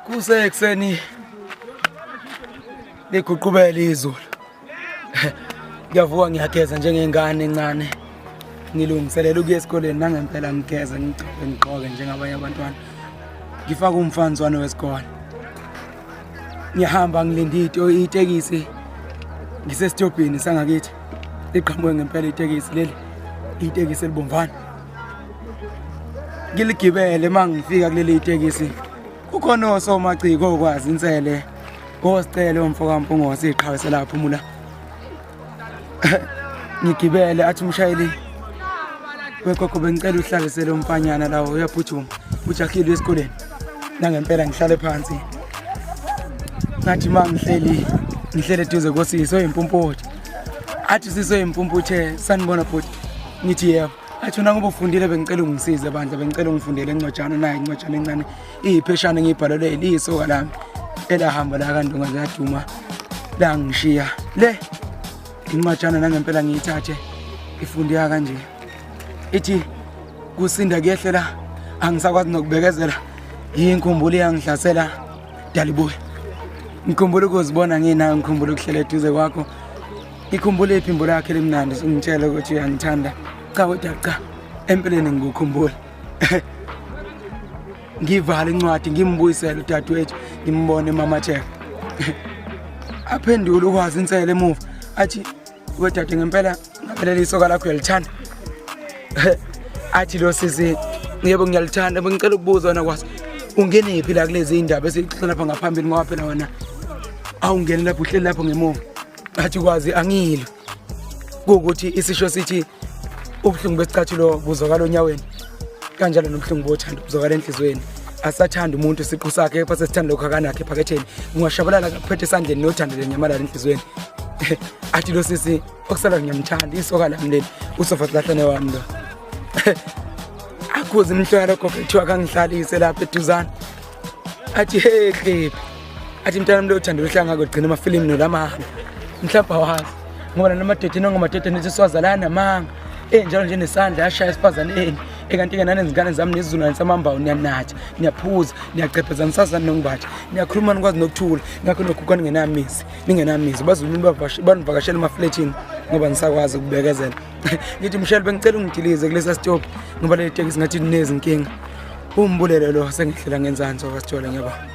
Kuse ekuseni liguqubela izulu. Ngiyavuka ngiyageza njengengane encane. Ngilungiselela ukuya esikoleni nangempela ngigeze ngigcobe ngigqoke njengabanye abantwana. Ngifaka umfaniswano wesikole. Ngiyahamba ngilinda ito itekisi ngisesitobhini sangakithi. Liqhamuke ngempela itekisi leli. Itekisi elibomvana. Ngiligibele uma ngifika kuleli itekisi kukhona osomaciko okwazi insele osicele umfo kaMpungose iqhawe selaphumula. Ngigibele athi umshayeli wegogo bengicela uhlalisele umfanyana lawo uyaphuthuma ujahile esikoleni. Nangempela ngihlale phansi. Ngathi uma ngihleli ngihlele eduze kosisi oyimpumputhe. Athi sisi oyimpumputhe sanibona bhuti. Ngithi yebo. Athi wena ngoba ufundile bengicela ungisize bandla bengicela ungifundele incwajana nayo incwajana encane iyipheshana engiyibhalelwe liyisoka lami elahamba la kaNdonga laduma langishiya le incwajana nangempela ngiyithathe ifundeka kanje ithi kusinda kuyehlela angisakwazi nokubekezela yinkumbulo iyangihlasela dalibuya ngikhumbula ukuzibona nginayo ngikhumbula ukuhlela eduze kwakho ngikhumbula iphimbo lakhe elimnandi sungitshela ukuthi uyangithanda cha kodwa cha empeleni ngikukhumbula ngivale incwadi ngimbuyisele udadewethu ngimbone emamatheka aphendule ukwazi insele emuva athi wedade ngempela ngabelela isoka lakho uyalithanda athi lo sisi yebo ngiyalithanda bengicela ukubuza wena kwazi ungenephi la kulezi indaba esixoxa lapha ngaphambili ngoba phela wena awungeni lapho uhleli lapho ngemuva athi kwazi angilo kuwukuthi isisho sithi ubuhlungu besicathulo buzwakala onyaweni kanjalo nobuhlungu bothando buzwakala enhliziyweni asathanda umuntu isiqu sakhe kepha sesithanda lokhu akanakho ephaketheni kungashabalala kakuphethe esandleni nothando lenyamalala enhliziyweni athi lo sisi okusala ngiyamthanda isoka lami leli usofa silahlane wami lo akhuze imihloya logogo kuthiwa kangihlalise lapha eduzane athi he hliphi athi mntana mlo uthando luhlanga kugcina amafilimu nolamanga mhlawumbe awazi ngoba nanamadodeni angamadodeni ethi siwazalana namanga enjalo nje nesandla yashaya esifazaneni ekanti-ke nanezingane zami nesizulwane samambawu niyanatha niyaphuza niyagqebheza nisazani nongibatsha niyakhuluma nikwazi nokuthula ngakho noguga ningenamizi ningenamizi bazulu banivakashela emafletini ngoba nisakwazi ukubekezela ngithi mshayeli bengicela ungidilize kulesa stop ngoba leli tekisi ngathi linezinkinga umbulele lo sengihlela ngenzansi wakasithole ngiyabonga.